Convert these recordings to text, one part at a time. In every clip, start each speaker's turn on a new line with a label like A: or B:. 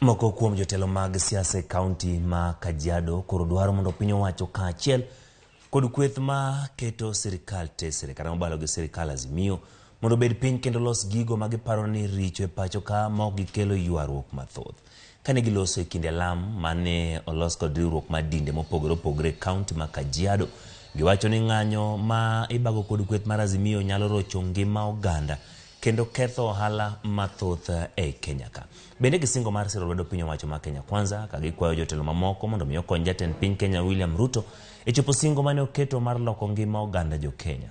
A: Moko kuom jotelo mag siasa e kaunti ma Kajiado koro dwaro mondo piny owacho kaachiel kod kweth ma keto sirikal tesre kata mobalo gi sirikal Azimio mondo obed piny kendo los gigo ma giparo ni richo e pacho ka ma ok gikelo ywaruok mathoth. Kane giloso e kinde lam mane olos kod riwruok mar dinde mopogore opogore e kaunti ma Kajiado, giwacho ni ng'anyo ma ibago kod kweth mar Azimio nyalo rocho ngima oganda kendo ketho ohala mathoth e Kenya ka. Bende gisingo mar siro lwedo piny owacho ma Kenya Kwanza ka gikwayo jotelo mamoko mondo mi okony jatend piny Kenya William Ruto e chopo singo mane oketo mar loko ngima oganda jo Kenya.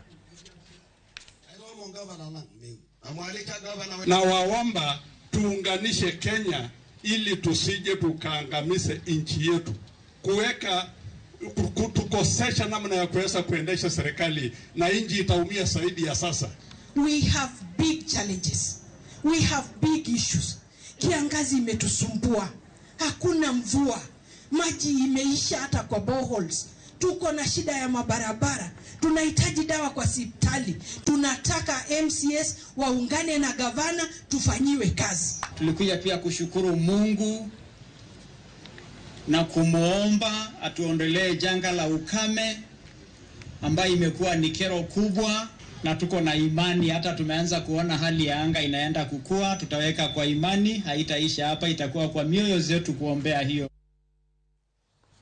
B: Na waomba tuunganishe Kenya ili tusije tukaangamize nchi yetu, kuweka kutukosesha namna ya kuweza kuendesha serikali na nchi itaumia zaidi ya sasa.
C: We have big challenges. We have big issues. Kiangazi imetusumbua, hakuna mvua, maji imeisha hata kwa boreholes. Tuko na shida ya mabarabara, tunahitaji dawa kwa hospitali. Tunataka MCS waungane na gavana tufanyiwe kazi.
D: Tulikuja pia kushukuru Mungu na kumwomba atuondolee janga la ukame ambayo imekuwa ni kero kubwa, na tuko na imani, hata tumeanza kuona hali ya anga inaenda kukua. Tutaweka kwa imani, haitaisha hapa, itakuwa kwa mioyo zetu kuombea hiyo.